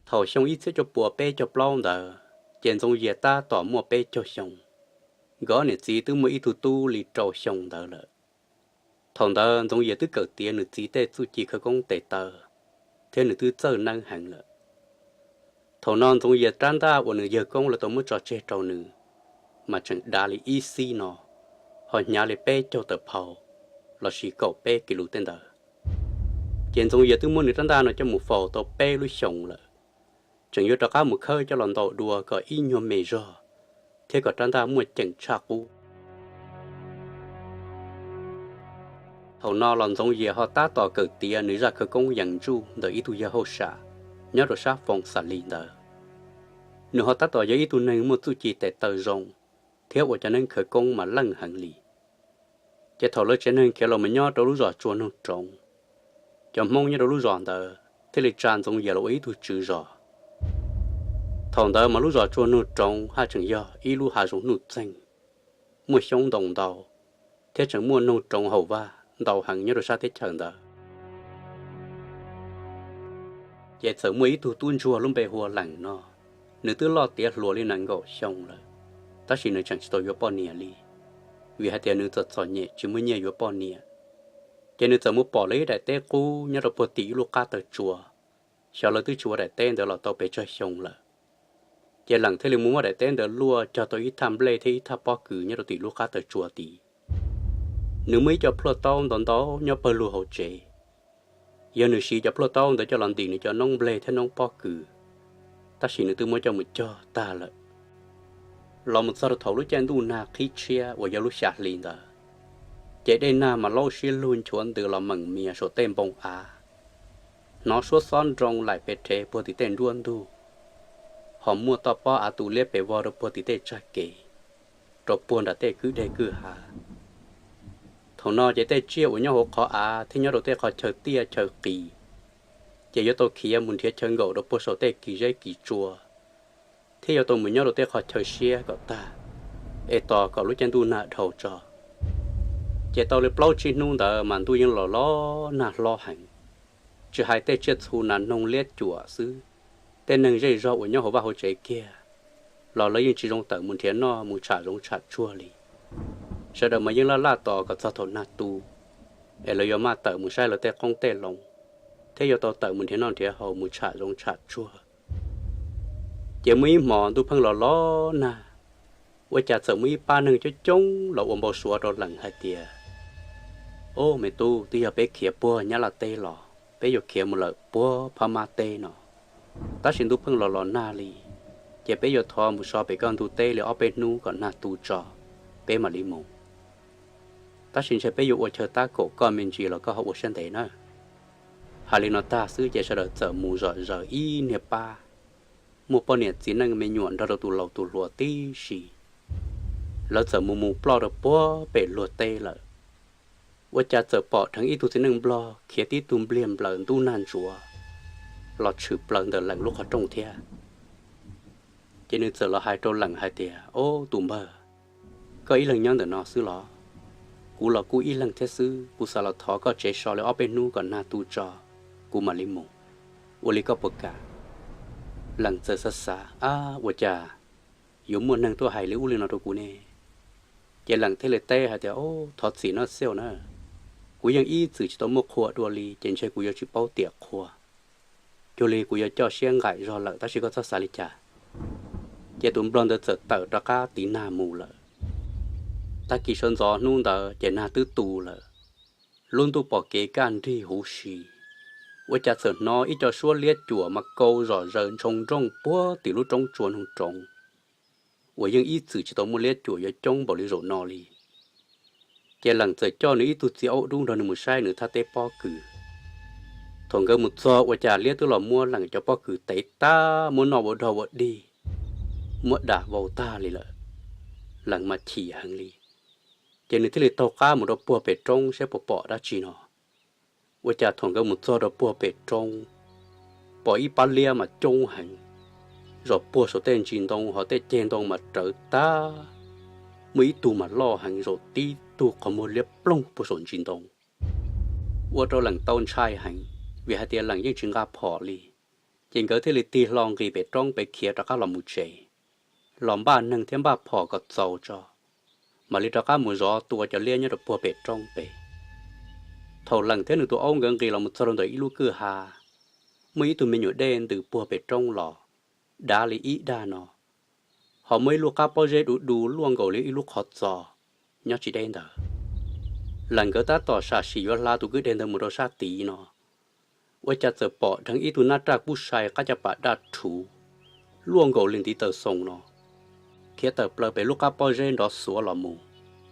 Thaum xyoo ib txhiab cuaj puas peb caug plaub ntawd, ces Ntxoov Yias tab tom muaj peb caug xyoo, nkawd ob niam txiv twb muaj ib tug tub li rau xyoo ntawd lawm. Thaum ntawd Ntxoov Yias twb kawm tiav nws txiv tej txuj ci khawv koob tes taw, thiab nws twb txawj neeb heev lawm. Thaum no Ntxoov Yias rab ntaj uas nws yawg koob lawv tau muab tso tseg rau nws, mas tseem dav li ib xib no, ho hnyav li peb caug tawm phau, lossis kaum peb kis lus tej ntawd. Ces Ntxoov Yias twb muab nws rab ntaj no coj mus faus tau peb lub xyoos lawm, tseem yuav rov qab mus khawb coj los ntaus dua kom ib nyuag me zog, thiab kom rab ntaj muaj ceem tshaj qub. Thaum no los Ntxoov Yias ho tab tom kawm tiav nws zaj khawv koob yees ntsuj ntawm ib tug yawg hauj sam nyob rau sab Foos Xas Lis ntawd. Nws ho tab tom yog ib tug neeg muaj txuj ci tes taw zoo, thiab ua cov neeb khawv koob mas leej heev li. Ces thaum lawv tsev neeg khiav los mus nyob rau lub zos Tsua Noog Roov, cov Hmoob nyob rau lub zos ntawd thiaj li tsa Ntxoov Yias los ua ib tug tswv zos. Thaum ntawd mas lub zos Tsua Noog Roov haj tseem yog ib lub hav zoov nuj txeeg, muaj xyoob ntoo ntau, thiab tseem muaj noog roov haum vaj ntau heev nyob rau sab teb chaws ntawd. Ces txawm muaj ib tug tub ntsuag lub npe hu ua Leem no, nws twb loj tiav hluas li nees nkaum xyoo lawm, tab sis nws tseem tsis tau yuav poj niam li, vim hais tias nws txom txom nyem tsis muaj nyiaj yuav poj niam. Ces nws txawm mus pom lawv ib daim teb qub nyob rau puag tim ib lub qab taw tsua, xyov lawv twb tsis ua daim teb ntawd los tau pes tsawg xyoo lawm. Ces Leem thiaj li mus muab daim teb ntawd luaj cog tau ib thaj nplej thiab ib thaj pob kws nyob rau tim lub qab taw tsua tid. Nws muaj ib co plhuaj taub ntau ntau nyob pawg lug hauv tsev. Yog nws siv cov plhuaj taub ntawd coj los ntim nws cov noob nplej thiab noob pob kws, tab sis nws twb muab coj mus cog tag lawm. Los mus txog rau thaum lub caij ntuj nag qhib tshiab uas yog lub xya hli ntawd, ces dej nag mas laub siab lug nchuav ntws los meem mias saum tej npoo av. Hnov suab xob nroo laim pes rhev puag tim tej nruab ntug, ho muaj toj pob av tu liab pes vog rau puag tim tej tsag kev, rau puag nram tej kwj deg kwj ha. Thaum no ces tej tsiaj uas nyob hauv qhov av thiab nyob rau tej qhov chaw tiaj chaw qis, ces yuav tau khiav mus nrhiav chaw nkaum rau puag saum tej kis zeb kis tsua, thiab yuav tau mus nyob rau tej qhov chaw siab kom tag, es tos kom lub caij ntuj nag dhau tso. Ces tau li plaub tsib hnub ntawd mas ntuj yeej los los nag hlob heev, tsis hais tej tsiaj txhu nas noog liab cuam xwb, tej neeg zej zog uas nyob hauv vaj hauv tsev kiag los lawv yeej tsis zoo tawm mus nrhiav noj mus tsham zoov tsham tsuag li. Sawv daws mas yeej laj laj tos kom txog thaum nag tu, es lawv yuav maj tawm mus saib lawv tej qoob tej loo, thiab yuav tau tawm mus nrhiav noj nrhiav haus mus tsham zoov tsham tsuag. Ces muaj ib hmos ntuj pheej los los nag, ua cas txawm muaj ib pab neeg coob coob los ua npau suav rau Leem hais tias, Au me tub, twb yog peb khiav puag Nyab Laj teb los, peb yuav khiav mus lawm puag Phab Mab teb no, tab sis ntuj pheej los los nag li, ces peb yuav thov mus so pem koj ntug teb li ob peb hnub kom nag tu tso, peb mam li mus. Tab sis ntshe peb yuav ua chaw tab kaum koj me ntsis los koj ho ua siab ntev na. Hais li no tag xwb ces sawv daws txawm mus zom zaws ib niag pab, muaj poj niam txiv neej me nyuam nrog rau tus laus tus hluas tib si. Lawv txawm mus mus ploj rau puag pem luag teb lawm. Ua cas txawm pom dheev ib tug txiv neej nplog khiav tib tug npliag nplaws ntub nag ntsuav los tshwm plaws ntawm Leem lub qhov rooj thiab. Ces nws txawm los hais rau Leem hais tias, Au tus npawg, koj ib leeg nyob ntawm no xwb los? Kuv los kuj ib leeg thiab xwb, kuv xav los thov koj tsev so li ob peb hnub kom nag tu tso, kuv mam li mus. Ua li koj puas kam? Leem txawm xav xav, Ab, ua cas yuav muaj neeg tuaj hais li ub li no rau kuv ne? Ces Leem thiaj li teb hais tias, Au, thov txim nawb xib hwb na, kuv yeej ib txwm tsis tau muaj qhua dua li, ces ntshe kuv yuav tsis paub tiam qhua. Cuag li kuv yuav coj siab nqaim zog lawm, tab sis koj txhob xav li cas. Ces tus nplog ntawd txawm tawm rov qab tiv nag mus lawm. Tag kis sawv ntxov hnub ntawd ces nag twb tu lawm, lub ntuj pom kev kaj nrig huv si. Ua cas txawm hnov ib co suab liab cuam mas kau zom zaws ntshoo nrooj puag tim lub roob Tsua Noog Roov, uas yeej ib txwm tsis tau muaj liab cuam yuav coob npaum li zaum no li. Ces Leem txawm coj nws ib tug txiv aub dub nrog nws mus saib nws thaj teb pob kws. Thaum nkawd mus txog ua cas liab twb los muab Leem cov pob kws tev tag, muab noj ua dog ua dig, muab dam vau tag li lawm. Leem mas chim heev li, ces nws thiaj li taug qab mus rau puag pem roob saib puas pom dab tsi no. Ua cas thaum nkawd mus txog rau puag pem roob, pom ib pab liab mas coob heev, zom puag saum tej ntsis ntoo ho tej ceg ntoo mas rawv tag, muaj ib tug mas loj heev zaum tib tug qhov muag liab ploog puag saum ntsis ntoo. Ua rau Leem tau ntshai heev, vim hais tias Leem yeej tsis nqa phom li, Ces nkawd thiaj li tig hlo nqis pem roob pem khiav rov qab los mus tsev, los npaj neeg thiab npaj phom kom txaus tso, mam li rov qab mus zov tua cov liab nyob rau puag pem roob pem. Thaum Leem thiab nws tus aub nkawd nqis los mus txog rau ntawm ib lub kwj ha, muaj ib tug me nyuam dej ntws puag pem roob los, dav li ib dag no, ho muaj ib lub qab pob zeb du du luaj nkaus li ib lub qhov txos nyob tsis deb ntawd. Leem nkawd tab tom sam sim yuav hla tus kwj deg ntawd mus rau sab tid no, ua cas txawm pom dheev ib tug nab raj kub sai qab caj pas daj rhuv luaj nkaus li ntiv taw xoo no, khiav tawm plaws pem lub qab pob zeb nrov xuav los mus,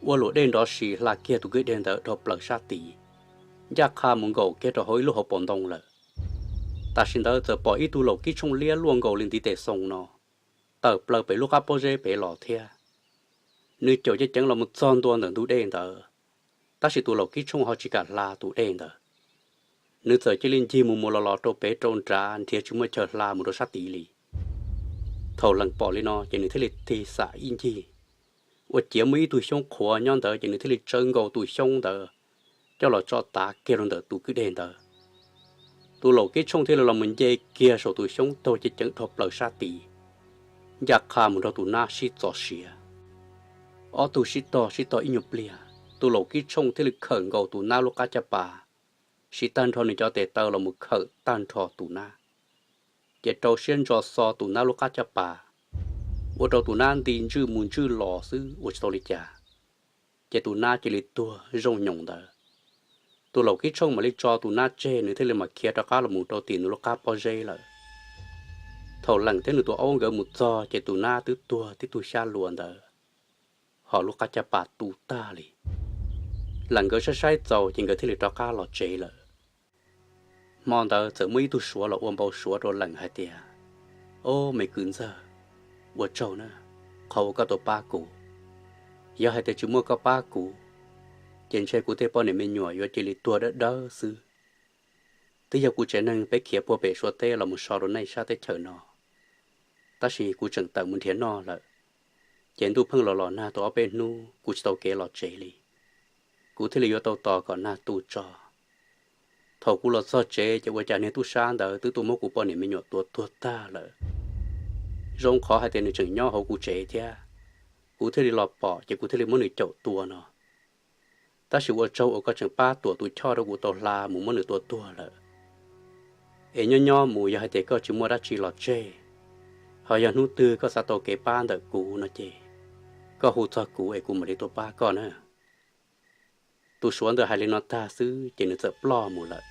ua luam dej nrov si hla kiag tus kwj deg ntawd dhau plaws sab tid, ncaj qha mus nkaum kiag rau hauv ib lub hauv paus ntoo lawm. Tam sim ntawd txawm pom ib tug laum kib tshooj liab luaj nkaus li ntiv tes xoo no tawm plaws pem lub qab pob zeb pem los thiab. Nws caum ceev ceev los mus txog ntua ntawm ntug dej ntawd, tab sis tus laum kib tshooj ho tsis kam hla tus dej ntawd. Nws txawm cia li ncig mus mus los los rau pem rau nrad nrhiav tsis muaj chaw hla mus rau sab tid li. Thaum Leem pom li no ces nws thiaj li tig xam ib ncig, ua ciav muaj ib tug xyoob qhuav nyob ntawd ces nws thiaj li tsawv nkaus tus xyoob ntawd coj los tso tav kiag rau ntawm tus kwj deg ntawd. Tus laum kib tshooj thiaj li los mus nce kiag saum tus xyoob taug ceev ceev dhau plaws sab tid, ncaj qha mus nrog tus nab sib txo siav. Ob tug sib tog sib tog ib nyuag pliag, tus laum kib tshooj thiaj li khawm nkaus tus nab lub qab caj pas, siv tag nrho nws cov tes taw los mus khawm tag nrho tus nab, ces rau siab ntso xo tus nab lub qab caj pas, ua rau tus nab nti ntswj mus ntswj los xwb ua tsis tau li cas, ces tus nab cia li tuag zooj nyoos ntawd. Tus laum kib tshooj mam li tso tus nab tseg, nws thiaj li mam khiav rov qab los mus rau tim nws lub qab pob zeb lawm. Thaum Leem thiab nws tus aub nkawd mus txog ces tus nab twb tuag tib tug xyab luas ntawd, ho lub qab caj pas tu tag li. Leem nkawd saib saib txaus ces nkawd thiaj li rov qab los tsev lawm. Hmo ntawd txawm muaj ib tug Suav los ua npau suav rau Leem hais tias, Au me kwv ntxawg, ua tsaug na, qhov uas koj tau pab kuv. Yog hais tias tsis muaj koj pab kuv, ces ntshe kuv tej poj niam me nyuam yuav cia li tuag dawb dawb xwb. Twb yog kuv tsev neeg peb khiav puag pem Suav teb los mus so rau nej sab teb chaws no, tab sis kuv tseem tawm mus nrhiav noj lawm, ces ntuj pheej los los nag tau ob peb hnub kuv tsis tau kev los tsev li. Kuv thiaj li yuav tau tos kom nag tu tso. Thaum kuv los txog tsev ces ua cas niag tub sab ntawd twb tuaj muab kuv poj niam me nyuam tua tuag tag lawm. Zoo qhov hais tias nws tseem nyob hauv kuv tsev thiab, kuv thiaj li los pom ces kuv thiaj li muab nws caum tua no. Tab sis ua tsaug uas koj tseem pab tuam tus choj rau kuv tau hla mus muab nws tua tuag lawm. Es nyob nyob mus yog hais tias koj tsis muaj dab tsi los tseg, ho yog hnub twg koj xav tau kev pab ntawm kuv no ces koj hu txog kuv es kuv mam li tuaj pab koj na. Tus Suav ntawd hais li no tag xwb ces nws txawm ploj mus lawm.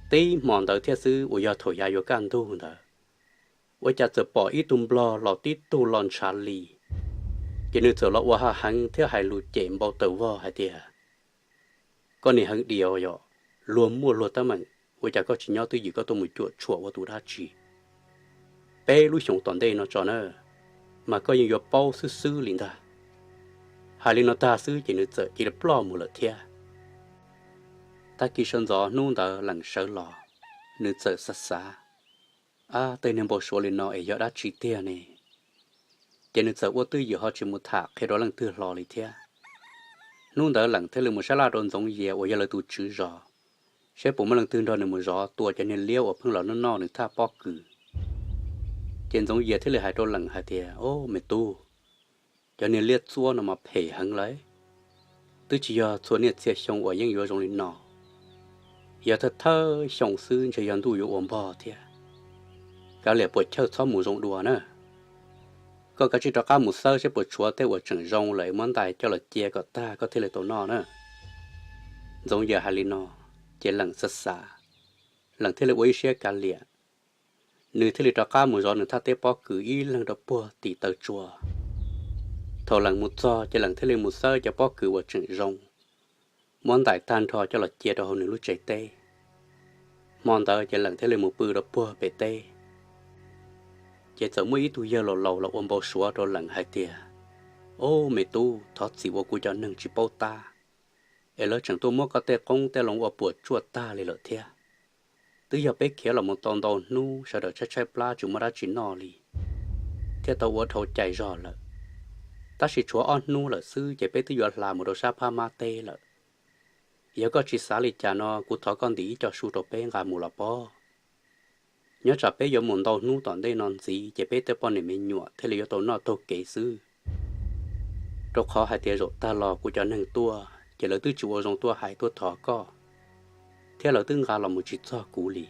Tib hmo ntawd thiab xwb uas yog thaum yav yuav kaj ntug ntawd, ua cas txawm pom ib tug nplog los tib tug los ntshav li, ces nws txawm los ua ha heev thiab hais lus cem npau taws vog hais tias, Koj niag heev diav yom, luag muaj luag teeb meem, ua cas koj tsis nyob twj ywm koj tuaj mus cuam tshuam ua tus dab tsi? Peb lub xyoos tom ntej no tso na, mas koj yeej yuav paub xwb xwb li ntag. Hais li no tag xwb ces nws txawm cia li ploj mus lawm thiab. Tag kis sawv ntxov hnub ntawd Leem sawv los, nws txawm xav xav, Ab, tej niag npau suav li no es yog dab tsi tiag ne? Ces nws txawm ua twj ywm ho tsis mus tham qhia rau leej twg hlo li thiab. Hnub ntawd Leem thiaj li mus sab laj rau Ntxoov Yias uas yog lawv tus tswv zos, saib puas muaj leej twg nrog nws mus zov tua cov niag liab uas pheej los noj noj nws thaj pob kws. Ces Ntxoov Yias thiaj li hais rau Leem hais tias, Au me tub, cov niag liab txuab no mas phem heev lawm. Twb tsis yog txhua niaj txhia xyoo uas yeej yuav zoo li no. Yog thawj thawj xyoo xwb ntshe yog ntuj yuav ua npog thiab. Kav liam puas chawj txhob mus zoo dua na. Koj kav tsij rov qab mus xawb saib puas tshuav tej uas tseem zoo lawm muab ntais coj los cia kom tag koj thiaj li tau noj na. Ntxoov Yias hais li no, ces Leem xav xav, Leem thiaj li ua ib siab kav liam. Nws thiaj li rov qab mus zov nws thaj teb pob kws ib leeg rau puag tim taw tsua. Thaum Leem mus txog ces Leem thiaj li mus xawb cov pob kws uas tseem zoo, muab ntais tag nrho coj los cia rau hauv nws lub tsev teb. Hmo ntawd ces Leem thiaj li mus pw rau puag pem teb. Ces txawm muaj ib tug yawg laus laus los ua npau suav rau Leem hais tias, Au me tub, thov txim uas kuv cov neeg tsis paub tab, es lawv tseem tuaj muab koj tej qoob tej loo ua puas tsuaj tag li lawm thiab. Twb yog peb khiav los mus tau ntau hnub sawv daws tshaib tshaib plab tsis muaj dab tsi noj li, thiaj tau ua dhau cais zog lawm. Tab sis tshuav ob hnub lawm xwb ces peb twb yuav hla mus rau sab phab mab teb lawm. Yog koj tsis xav li cas no kuv thov koj ntim ib co su rau peb nqa mus los pob. Nyob tsam peb yuav mus ntau hnub tom ntej no ntxiv ces peb tej poj niam me nyuam thiaj li yuav tau noj taug kev xwb. Rau qhov hais tias zaum tag los kuv cov neeg tuaj ces lawv twb tsis ua zoo tuaj hais tuaj thov koj, thiab lawv twb nqa los mus tsis txog kuv li.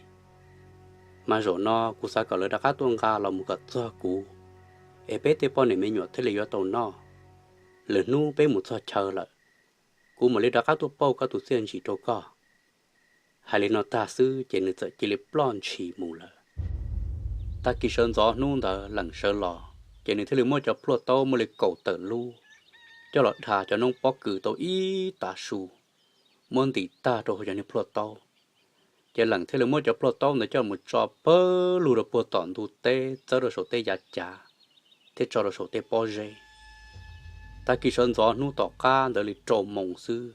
Mas zaum no kuv xav kom lawv rov qab tuaj nqa los mus kom txog kuv, es peb tej poj niam me nyuam thiaj li yuav tau noj. Lwm hnub peb mus txog chaw lawm, kuv mam li rov qab tuaj pauj koj tus txiaj ntsim rau koj. Hais li no tag xwb ces nws txawm cia li ploj ntshis mus lawm. Tag kis sawv ntxov hnub ntawd Leem sawv los ces nws thiaj li muab cov plhuaj taub muaj li kaum tawm lub coj los dha cov noob pob kws tau ib tav su, muab ntim tag rau hauv cov niag plhuaj taub. Ces Leem thiaj li muab cov plhuaj taub ntawd coj mus tso pawg lug rau puag tom ntug teb, txawb rau saum tej yav cav, thiab tso rau saum tej pob zeb. Tag kis sawv ntxov hnub tom qab ntawd li rau moos xwb,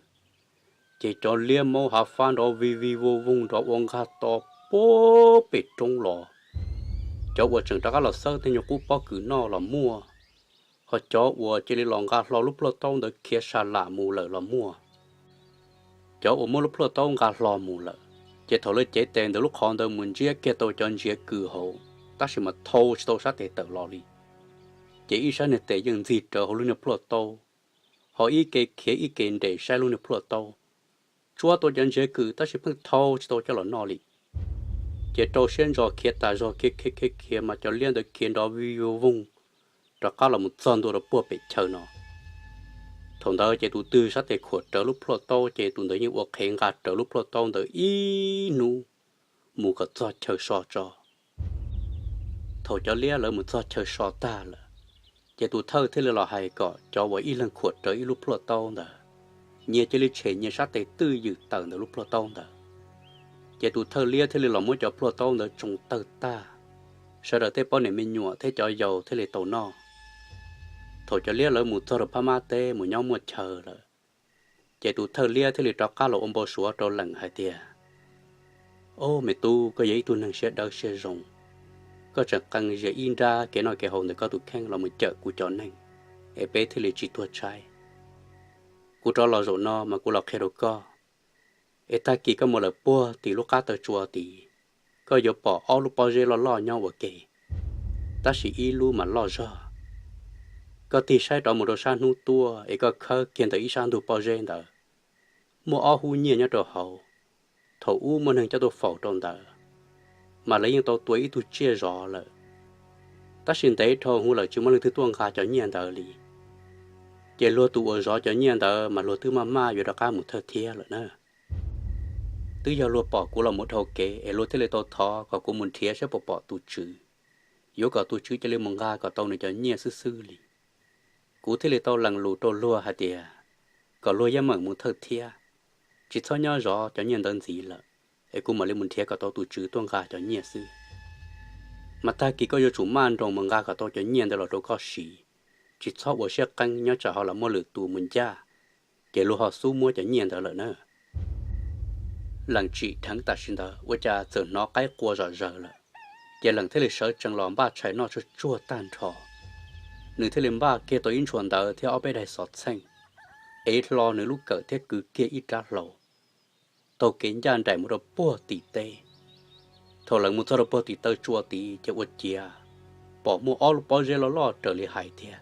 ces cov liab maub hav fab nrov vij vij vooj vooj nrov ua nqag to puag pem roob los. Cov uas tseem rov qab los xawb tej nyuag qub pob kws noj los muaj, ho cov uas cia li los nqa hlo lub plhuaj taub ntawd khiav sa lam mus lawm los muaj. Cov uas muab lub plhuaj taub nqa hlo mus lawm, ces thaum lawv cev tes ntawm lub qhov ntawd mus ntsiab kiag tau cov ntsiav kws hauv, tab sis mas thau tsis tau sab tes tawm los li. Ces ib sab niag tes yeej ntxig rawv hauv lub niag plhuaj taub, ho ib ke khiav ib ke nres saib lub niag plhuaj taub, tsuab tau cov ntsiav kws tab sis pheej thau tsis tau coj los noj li. Ces rau siab ntso khiav tas zog khiav khiav khiav khiav mas cov liab ntawd khiav nrov vij vij vooj vooj rov qab los mus txog ntua rau puag pem chaw no. Thaum ntawd ces tus twg sab tes khuam rawv lub plhuaj taub ces tus ntawd yeej ua qhev nqa rawv lub plhuaj taub ntawd ib hnub mus kom txog chaw so tso. Thaum cov liab lawv mus txog chaw so tag lawm, ces tus thawj thiaj li los hais kom cov uas ib leeg khuam rawv ib lub plhuaj taub ntawd, nyias cia li tshem nyias sab tes twj ywm tawm ntawm lub plhuaj taub ntawd. Ces tus thawj liab thiaj li los muab cov plhuaj taub ntawd tsoo tawg tag, sawv daws tej poj niam me nyuam thiab cov yau thiaj li tau noj. Thaum cov liab lawv mus txog rau phab mab teb mus nyob muaj chaw lawm, ces tus thawj liab thiaj li rov qab los ua npau suav rau Leem hais tias, Au me tub, koj yog ib tug neeg siab dawb siab zoo, koj tseem qee zias ib nrab kev noj kev haus ntawm koj tus kheej los mus cawm kuv cov neeg, es peb thiaj li tsis tuag tshaib. Kuv rov los zaum no mas kuv los qhia rau koj, es tag kis koj mus lawm puag tim lub qab taw tsua tid, koj yuav pom ob lub pob zeb loj loj nyob ua ke, tab sis ib lub mas loj zog. Koj tig saib rov mus rau sab hnub tuaj es koj khawb kiag ntawm ib sab ntug pob zeb ntawd, muaj ob hub nyiaj nyob rau hauv. Thaum ub muaj neeg coj tuaj faus rau ntawd, mas lawv yeej tau tua ib tug tsiaj zov lawm, tab sis ntev dhau hwv lawm tsis muaj leej twg tuaj nqa cov nyiaj ntawd li. Ces luag tus uas zov cov nyiaj ntawd mas luag twb maj maj yuav rov qab mus thawj thiab lawm na. Twb yog luag pom kuv los mus dhau kev es luag thiaj li tau thov kom kuv mus nrhiav saib puas pom tus tswv, yuav kom tus tswv cia li mus nqa kom tau nws cov nyiaj xwb xwb li. Kuv thiaj li tau lees lus rau luag hais tias kom luag yeej meem mus thawj thiab, tsis txhob nyob zov cov nyiaj ntawd ntxiv lawm, es kuv mam li mus nrhiav kom tau tus tswv tuaj nqa cov nyiaj xwb. Mas tag kis koj yuav tsum maj nroos mus nqa kom tau cov nyiaj ntawd los rau koj siv, tsis txhob ua siab qeeb nyob tsam ho los muaj lwm tus mus ncaj, ces luag ho xub muab cov nyiaj ntawd lawm na. Lees tsim dheev tam sim ntawd ua cas txawm hnov qaib qua zom zaws lawm, ces Lees thiaj li sawv tsees los npaj tshais noj tsuag tsuag tag nrho. Nws thiaj li npaj kiag tau ib ntshua ntawv thiab ob peb daim xov txheej, ev hlo nws lub kawm thiab kwv kiag ib rab hlau, taug kev ncaj nraim mus rau puag tim teb. Thaum Lees mus txog rau puag tim taw tsua tid ces ua ciav pom muaj ob lub pob zeb loj loj raws li hais tiag.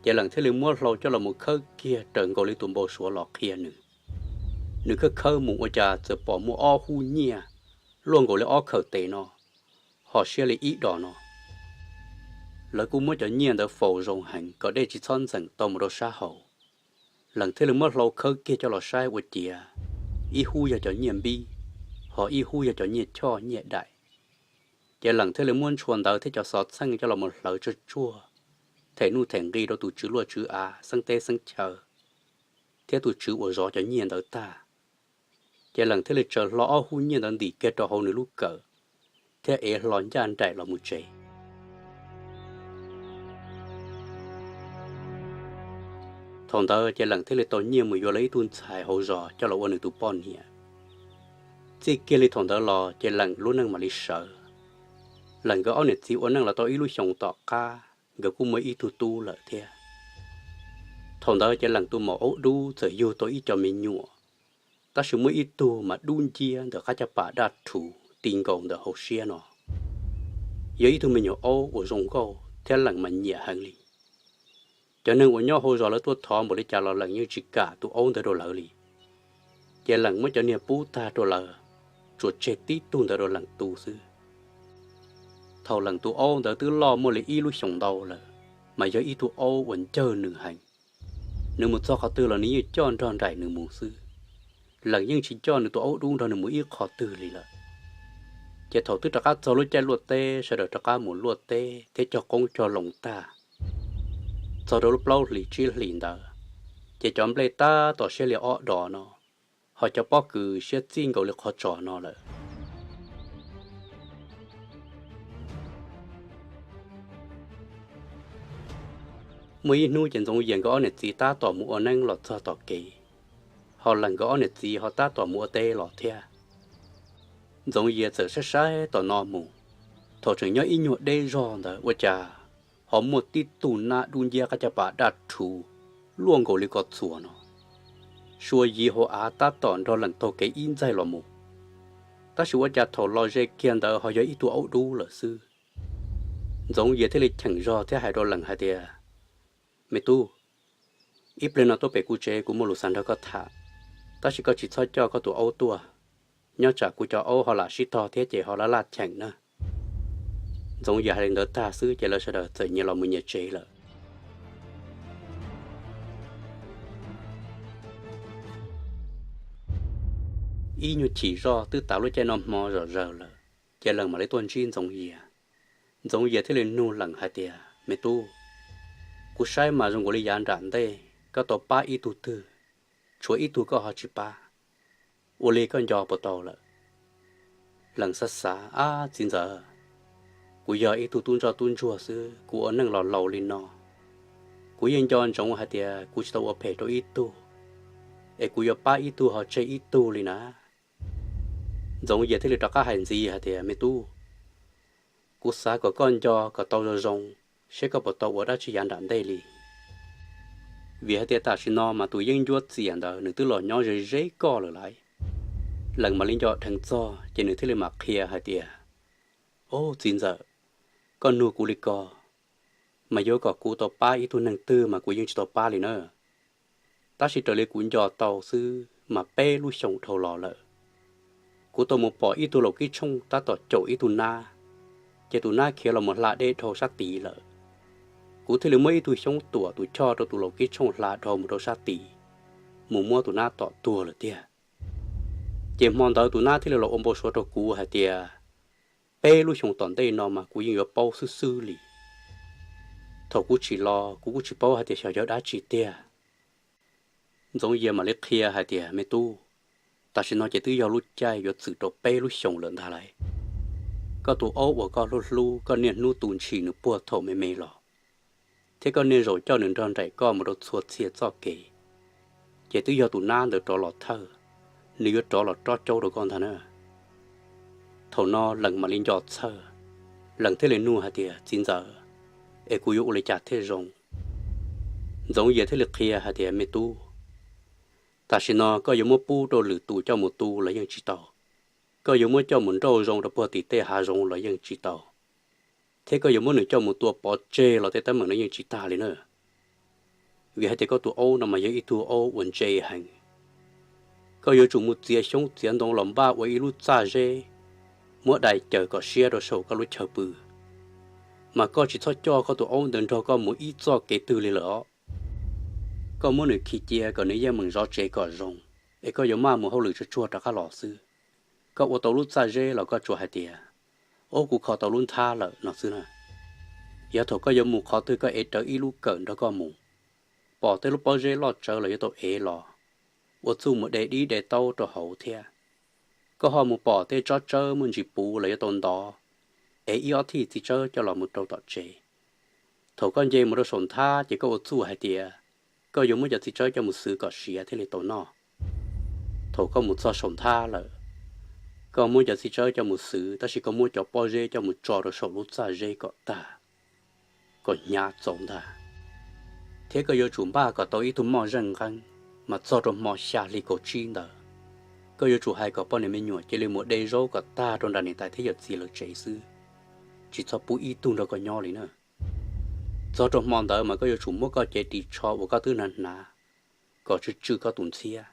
Ces Lees thiaj li muab hlau coj los mus khawb kiag raws nkaus li tus npau suav los qhia nws. Nws khawb khawb mus ua cas txawm pom muaj ob hub nyiaj luaj nkaus li ob khawm tes no, ho siab li ib dos no. Lawv kuj muab cov nyiaj ntawd faus zoo heev kom dej tsis txhob ntxeem tau mus rau sab hauv. Lees thiaj li muab hlau khawb kiag coj los saib ua ciav ib hub yog cov nyiaj npib, ho ib hub yog cov nyiaj choj nyiaj daim. Ces Lees thiaj li muab ntshua ntawv thiab cov xov txheej coj los mus hlawv tsuag tsuag, them nuj them nqi rau tus tswv luaj tswv av xeeb teb xeeb chaw thiab tus tswv uas zov cov nyiaj ntawd tag. Ces Lees thiaj li tsaws hlo ob hub nyiaj ntawd ntim kiag rau hauv nws lub kawm thiab ev hlo ncaj nraim los mus tsev. Thaum ntawd ces Lees thiaj li tau nyiaj mus yuav lawv ib tug ntxhais hauv zos coj los ua nws tus poj niam. Txij kiag li thaum ntawd los ces Lees lub neej mam li sawv. Lees nkawd ob niam txiv ua neej los tau ib lub xyoos tom qab nkawd kuj muaj ib tug tub lawm thiab. Thaum ntawd ces Lees tus maum aub dub txawm yug tau ib co me nyuam, tab sis muaj ib tug mas dub nciab ntawm qab caj pas daj rhuv ti nkaus ntawm hauv siab no. Yog ib tug me nyuam aub uas zoo nkauj thiab Leem mas nyiam heev li. Cov neeg uas nyob hauv zos lawv tuaj thov npaum li cas los Leem yeej tsis kam tus aub ntawd rau lawv li. Ces Leem muab cov niag pub tag rau lawv, tsuas tseg tib tug ntawd rau Leem tu xwb. Thaum Leem tus aub ntawd twb loj muaj li ib lub xyoos ntau lawm, mas yog ib tug aub uas ncawg nws heev. Nws mus txog qhov twg los nws yeej coj nrog nraim nws mus xwb. Leem yeej tsis coj nws tus aub dub nrog nws mus ib qho twg li lawm. Ces thaum twb rov qab txog lub caij luaj teb, sawv daws rov qab mus luaj teb thiab cog qoob cog loo tag, txog rau lub plaub hlis tsib hlis ntawd, ces cov nplej tab tom siab li ob dos no, ho cov pob kws siab txij nkaus li qhov tsos no lawm. Muaj ib hnub ces Ntxoov Yias nkawd ob niam txiv tab tom mus ua neeb los txog tom kev, ho Leem nkawd ob niam txiv ho tab tom mus ua teb los thiab. Ntxoov Yias txawm saib saib tom no mus, thaum tseem nyob ib nyuag deb zog ntawd ua cas ho muaj tib tug nab dub nciab qab caj pas daj rhuv luaj nkaus li ko txuas no, sua yiv hauv av tab tom nrog Leem taug kev ib ntxaig los mus. Tab sis ua cas thaum los ze kiag ntawd ho yog ib tug aub dub lawm xwb. Ntxoov Yias thiaj li cheem zog thiab hais rau Leem hais tias, Me tub, ib pliag no tuaj pem kuv tsev kuv muaj lus xav nrog koj tham, tab sis koj tsis txhob coj koj tus aub tuaj, nyob tsam kuv cov aub ho lam sib tog thiab ces ho laj laj cheem na. Ntxoov Yias hais li ntawd tag xwb ces lawv sawv daws txawm nyias los mus nyias tsev lawm. Ib nyuag chim zoj twb tas lub caij noj hmo zom zaws lawm, ces Leem mam li tuaj ntsib Ntxoov Yias. Ntxoov Yias thiaj li nug Leem hais tias, Me tub, kuv saib mas zoo nkaus li yav nram ntej koj tau pab ib tug twg, tshuav ib tug koj ho tsis pab, ua li koj nco puas tau lawm? Leem xav xav, Ab txiv ntxawm, kuv yog ib tug tub ntsoj tub ntsuag xwb, kuv ua neej los laus li no, kuv yeej nco ntsoov hais tias kuv tsis tau ua phem rau ib tug, es kuv yuav pab ib tug ho tseg ib tug li na. Ntxoov Yias thiaj li rov qab hais ntxiv hais tias, Me tub, kuv xav kom koj nco kom tau zoo zoo, seb koj puas tau ua dab tsi yav nram ntej li. Vim hais tias tam sim no mas tus yeeb ncuab txias ntawd nws twb los nyob ze ze koj lawm lauj. Leem mam li nco dheev txog ces nws thiaj li mam qhia hais tias, Ob txiv ntxawm, koj nug kuv li ko, mas yuav kom kuv tau pab ib tug neeg twg mas kuv yeej tsis tau pab li na. Tab sis raws li kuv nco tau xwb mas peb lub xyoos dhau los lawm, kuv tau mus pom ib tug laus kib tshooj tab tom caum ib tug nab, ces tus nab khiav los mus hla dej dhau sab tid lawm. Kuv thiaj li muab ib tug xyoob tuam tus choj rau tus laus kib tshooj hla dhau mus rau sab tid, mus muab tus nab tom tuag lawm tiag. Ces hmo ntawd tus nab thiaj li los ua npau suav rau kuv hais tias peb lub xyoos tom ntej no mas kuv yeej yuav paub xwb xwb li. Thaum kuv tsim los kuv kuj tsis paub hais tias xyov yog dab tsi tiag. Ntxoov Yias mam li qhia hais tias, Me tub, tam sim no ces twb yog lub caij yuav txwm rau peb lub xyoos lawm ntag lauj. Koj tus aub uas koj hlub hlub, koj niaj hnub tu ntshis nws puag thaum me me los, thiab koj niaj zaus coj nws nrog nraim koj mus rau txhua txhia txoj kev, ces twb yog tus nab ntawd rov los thawj, nws yuav rov los rob caub rau koj ntag na. Thaum no Leem mam li nco txhawj, Leem thiaj li nug hais tias, Txiv ntxawm, es kuv yuav ua li cas thiaj zoo? Ntxoov Yias thiaj li qhia hais tias, Me tub, tam sim no koj yuav muab pub rau lwm tus coj mus tu los yeej tsis tau, koj yuav muab coj mus nrauj zoo rau puag tim tej hav zoov los yeej tsis tau, thiab koj yuav muab nws coj mus tua pov tseg los tej teeb meem no yeej tsis tag li na. Vim hais tias koj tus aub no mas yog ib tug aub uas ntse heev. Koj yuav tsum mus txiav xyoob txiav ntoo los npaj ua ib lub txaj zeb, muab dai caws kom siab rau saum koj lub chaw pw. Mas koj tsis txhob coj koj tus aub ntawd nrog koj mus ib txoj kev twg li lawm os. Koj muab nws khi cia kom nws yeej meem zov tsev kom zoo, es koj yuav maj mus hauj lwm tsuag tsuag rov qab los xwb. Koj ua tau lub txaj zeb los koj tsuas hais tias, Ub, kuv kho tau lub nthab lawm no xwb na. Yog thaum koj yuav mus qhov twg koj ev rawv ib lub kawm nrog koj mus. Pom tej lub pob zeb loj tsawv los yuav tau ev los, ua txuj mus de dib de taub rau hauv thiab. Koj ho mus pom tej tsob tsawb muaj ntsis puv los yuav tau ntov, ev ib ob thij txiv tsawb coj los mus rau tom tsev. Thaum koj nce mus rau saum nthab ces koj ua txuj hais tias koj yuav muab cov txiv tsawb coj mus xwv kom siav thiaj li tau noj. Thaum koj mus txog saum nthab lawm, koj muab cov txiv tsawb coj mus xwv, tab sis koj muab cov pob zeb coj mus tso rau saum lub txaj zeb kom tag, kom hnyav txaus ntag. Thiab koj yuav tsum npaj kom tau ib tug moj zeej nqeeb, mas txog rau hmo xya hli kaum tsib ntawd, koj yuav tsum hais kom poj niam me nyuam cia li mus de zaub kom tag rau nram niam tais thiab yawm txiv lawv tsev xwb, tsis txhob pub ib tug nrog koj nyob li na. Txog rau hmo ntawd mas koj yuav tsum muab koj cev ris tsho uas koj twb hnav hnav kom tsw tsw koj tus ntxhiab,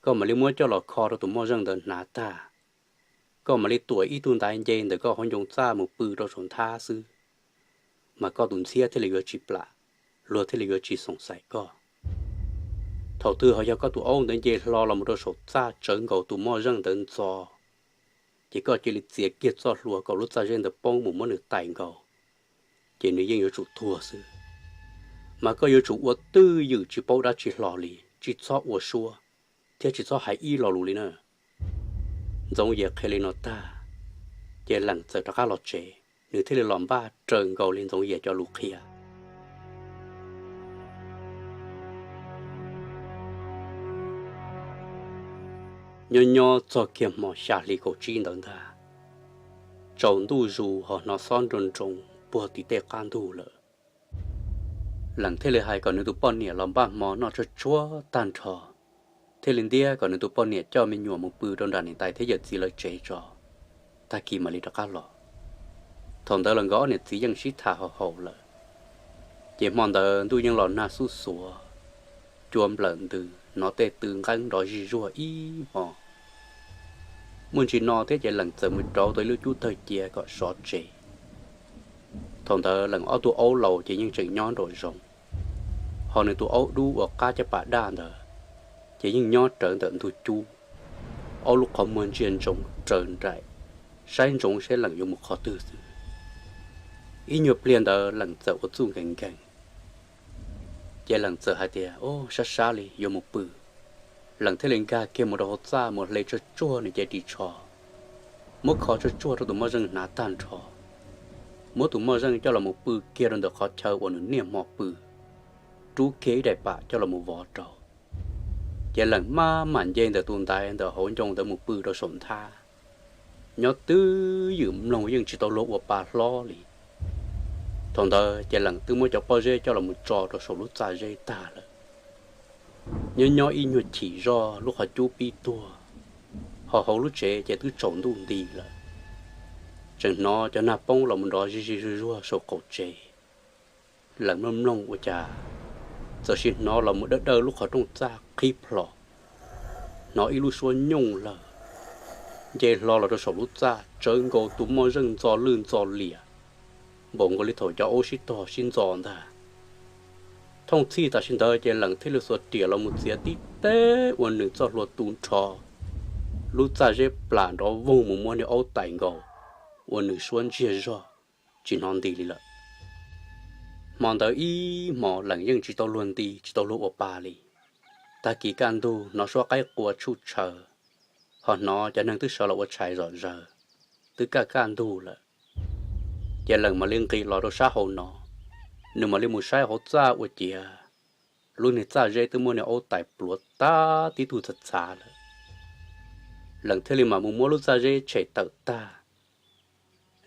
koj mam li muab coj los kho rau tus moj zeej ntawd hnav tag. Koj mam li tuam ib tug ntaiv nce ntawm koj hauv ncoo txaj mus pw rau saum nthab xwb, mas koj tus ntxhiab thiaj li yuav tsis plam, luag thiaj li yuav tsis xoom xaiv koj. Thaum twg ho yog koj tus aub ntawd nce hlo los mus rau saum txaj tsawv nkaus tus moj zeej ntawd ntxo, ces koj cia li txiav kiag txoj hlua kom lub txaj zeb ntawd poob mus muab nws tais nkaus, ces nws yeej yuav tsum tuag xwb. Mas koj yuav tsum ua twj ywm tsis paub dab tsi hlo li, tsis txhob ua suab, thiab tsis txhob hais ib lo lus li na. Ntxoov Yias qhia li no tag, ces Lees txawm rov qab los tsev, nws thiaj li los npaj raws nkaus li Ntxoov Yias cov lus qhia. Nyob nyob txog kiag hmo xya hli kaum tsib ntawd ntag, tsaus ntuj zus ho hnov xob nroo nroo puag tim tej qab ntug lawm. Lees thiaj li hais kom nws tus poj niam los npaj hmo noj tsuag tsuag tag nrho, thiaj li ntiab kom nws tus poj niam coj me nyuam mus pw rau nram niam tais thiab yawm txiv lawv tsev tso, tag kis mam li rov qab los. Thaum ntawd los nkawd ob niam txiv yeej sib tham haus haus lawm, ces hmo ntawd ntuj yeej los nag xub xuav, cua nplawm ntws, hnov tej tw nqeeb nrov zij zuag ib hmo. Muaj ntsis no thiab ces Lees txawm mus rauv tau ib lub cub tawg cia kom sov tsev. Thaum ntawd Lees ob tug aub laus ces yeej tseem nyob nraum zoov, ho nws tus aub dub uas qab caj pas daj ntawd ces yeej nyob rawv ntawm ntug cub, ob lub qhov muag ntsia ntsoov raws nraim, saib ntsoov seb Lees yuav mus qhov twg xwb. Ib nyuag pliag ntawd Lees txawm ua txuj nkees nkees, ces Lees txawm hais tias, Au, sab sab li yuav mus pw. Lees thiaj li nkag kiag mus rau hauv txaj mus hle tsuag tsuag nws cev ris tsho, muab kho tsuag tsuag rau tus moj zeej hnav tag nrho, muab tus moj zeej coj los mus pw kiag rau ntawm qhov chaw uas nws niaj hmo pw, rub kiag ib daim pam coj los mus vov rau. Ces Lees maj mam nce ntawm tus ntaiv ntawm hauv ncoo ntawd mus pw rau saum nthab. Nyob twj ywm mloog yeej tsis tau luag ua pa hlob li. Thaum ntawd ces Lees twb muab cov pob zeb coj los mus tso rau saum lub txaj zeb tag lawm. Nyob nyob ib nyuag chim zoj lub qhov cub pib tuag, ho hauv lub tsev ces twb tsaus ntuj nti lawm. Tseem hnov cov nag poob los mus nrov zij zij zuag zuag saum qaum tsev. Lees mloog mloog ua cas txawm sim hnov los mus dawb dawb lub qhov rooj txaj qhib plho, hnov ib lub suab nyooj lawg nce hlo los rau saum lub txaj tsawv nkaus tus moj zeej ntxo lwj ntxo liam, npaum nkaus li thaum cov aub sib tog sib ntxo ntag. Thooj txhij tam sim ntawd ces Lees thiaj li xuas riam los mus txiav tib teb ua nws txoj hlua tu nrho, lub txaj zeb plam nrov voog mus muab niag aub tais nkaus, ua nws suab ntsiag zog, tsis hnov nti li lawm. Hmo ntawd ib hmo Lees yeej tsis tau luag nti tsis tau luag ua pa li. Tag kis kaj ntug hnov suab qaib qua tshuj tshaw, ho hnov cov neeg twb sawv los ua tshais zom zaws, twb kaj kaj ntug lawm. Ces Lees mam li nqis los rau sab hauv no, nws mam li mus saib hauv txaj ua ciav lub niag txaj zeb twb muab niag aub tais pluav tag tib tug txhav txhav lawm. Lees thiaj li mam mus muab lub txaj zeb tshem tawm tag.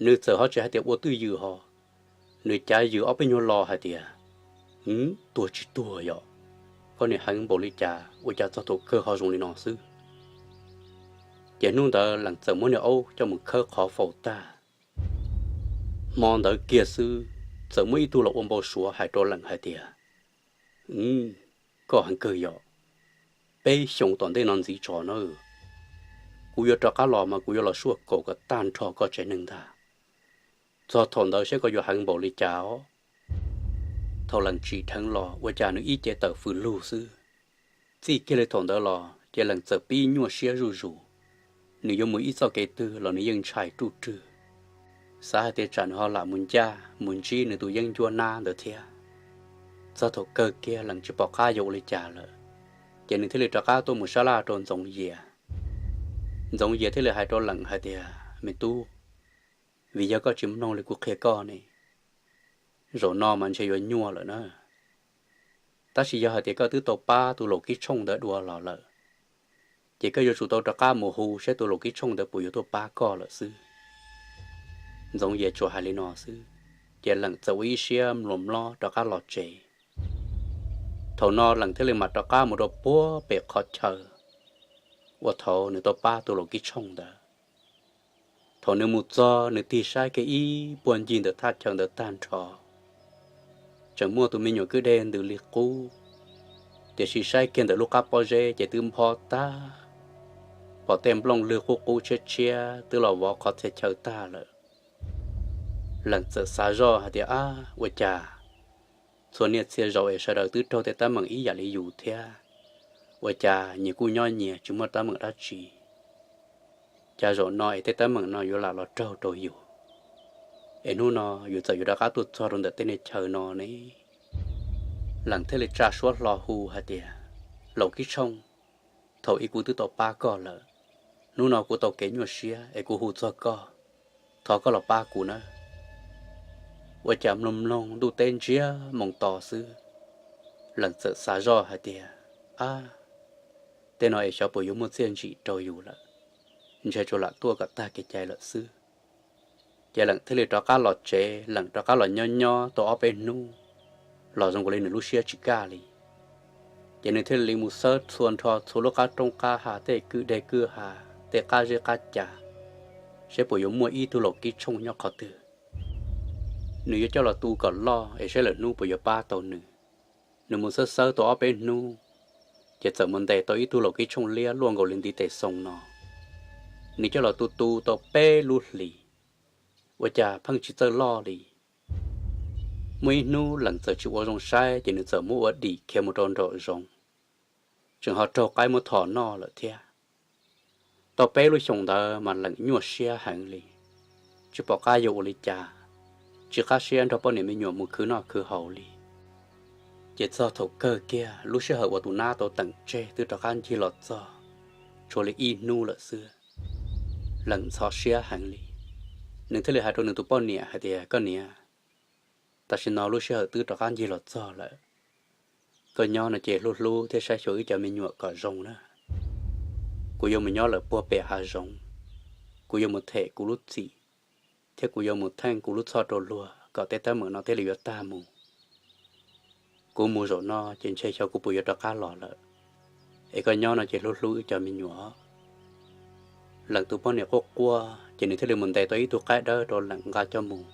Nws txawm ho tsis hais tias ua twj ywm ho, nws cav yws ob peb nyuag lo hais tias, Tuag tsis tuag yom? Koj niam heev npaum li cas ua cas txog thaum kawg ho zoo li no xwb? Ces hnub ntawd Lees txawm muab niag aub coj mus khawb qhov faus tag. Hmo ntawd kiag xwb, txawm muaj ib tug los ua npau suav hais rau Lees hais tias, Koj heev kawg yom, peb xyoos tom ntej no ntxiv tso na, kuv yuav rov qab los mas kuv yuav los suaj kaus kom tag nrho koj tsev neeg ntag. Txog thaum ntawd seb koj yuav heev npaum li cas os. Thaum Lees tsim dheev los ua cas nws ib ce tawm fws lug xwb. Txij kiag li thaum ntawd los ces Lees txawm pib nyuaj siab zuj zus, nws yuav mus ib txoj kev twg los nws yeej ntshai ruj rwg, xav hais tias tsam nws ho lam mus ncaj mus ntsib nws tus yeeb ncuab nab ntawd thiab. Txog thaum kawg kiag Lees tsis pom qab yuav ua li cas lawm, ces nws thiaj li rov qab tuaj mus sab laj rau Ntxoov Yias. Ntxoov Yias thiaj li hais rau Lees hais tias, Me tub, vim yog koj tsis mloog li kuv qhia koj ne, zaum no mas ntshe yuav nyuaj lawm na. Tab sis yog hais tias koj twb tau pab tus laus Kib Tshooj ntawd dua los lawm, ces koj yuav tsum tau rov qab mus hu saib tus laus Kib Tshooj ntawd puas yuav tuaj pab koj lawm xwb. Ntxoov Yias tsuas hais li no xwb, ces Lees txawm ua ib siab mluas mlob rov qab los tsev. Thaum no Lees thiaj li mam rov qab mus rau puag pem qhov chaw puag thaum nws tau pab tus laus kib tshooj ntawd. Thaum nws mus txog nws tig saib kiag ib puag ncig ntawm thaj chaw ntawd tag nrho, tseem muaj tus me nyuam kwj deg ntws li qub, tiam sis saib kiag ntawm lub qab pob zeb ces twb nphob tag, pom tej nplooj lwg qub qub tshiab tshiab twb los vov qhov txhia chaw tag lawm. Leem txawm xav zoj hais tias, Ab, ua cas txhua niaj txhia zaus es sawv daws twb raug tej teeb meem ib yam li yus thiab, ua cas nyias kuj nyob nyias tsis muaj teeb meem dab tsi? Cas zaum no es tej teeb meem no yuav lam los raug rau yus, es hnub no yus txawm yuav rov qab tuaj txog rau ntawm tej niag chaw no ne? Leem thiaj li tsa suab hlo hu hais tias, Laus kib tshooj, thaum ub kuv twb tau pab koj lawm, hnub no kuv tau kev nyuaj siab es kuv hu txog koj, thov koj los pab kuv nawb. Ua cas mloog mloog ntuj teb ntsiag moo to xwb, Leem txawm xav zoj hais tias, Ab, tej no es xyov puas yuav muaj txiaj ntsim rau yus lawm, ntshe tsuas lam tuaj kom tag kev cai lawm xwb. Ces Leem thiaj li rov qab los tsev, Leem rov qab los nyob nyob tau ob peb hnub los zoo nkaus li nws lub siab tsis kaj li. Ces nws thiaj li mus xawb txhua nrho txhua lub qab roob qab hav, tej kwj deg kwj ha, tej qab zeb qab ca, seb puas yuav muaj ib tug laus kib tshooj nyob qhov twg, nws yuav coj los tu kom loj es seb lwm hnub puas yuav pab tau nws. Nws mus xawb xawb tau ob peb hnub, ces txawm mus ntes tau ib tug laus kib tshooj liab luaj nkaus li ntiv tes xoo no. Nws coj los tu tu tau peb lub hlis, ua cas pheej tsis txawj loj li. Muaj ib hnub Leem txawm tsis ua zoo saib ces nws txawm muab ua dim khiav mus rau nraum zoov, tseem ho raug qaib muab thom noj lawm thiab. Tau peb lub xyoos ntawd mas Leem nyuaj siab heev li, tsis pom qab yuav ua li cas, tsis qab siab nrog poj niam me nyuam mus khwv noj khwv haus li. Ces txog thaum kawg kiag lub sij hawm uas tus nab tau teem tseg twb rov qab ncig los txog, tshuav li ib hnub lawm xwb. Leem ntxhov siab heev li, nws thiaj li hais rau nws tus poj niam hais tias, Koj niam, tam sim no lub sij hawm twb rov qab ncig los txog lawm, koj nyob no ces hlub hlub thiab saib xyuas wb cov me nyuam kom zoo na. Kuv yuav mus nyob lawm puag pem hav zoov, kuv yuav mus them kuv lub txim, thiab kuv yuav mus theej kuv lub txhoj rau luag kom tej teeb meem no thiaj li yuav tag mus. Kuv mus zaum no ces ntshe xyov kuv puas yuav rov qab los lawm, es koj nyob no ces hlub hlub wb cov me nyuam. Leem tus poj niam quaj quaj ces nws thiaj li mus ntes tau ib tug qaib dawb rau Leem nqa coj mus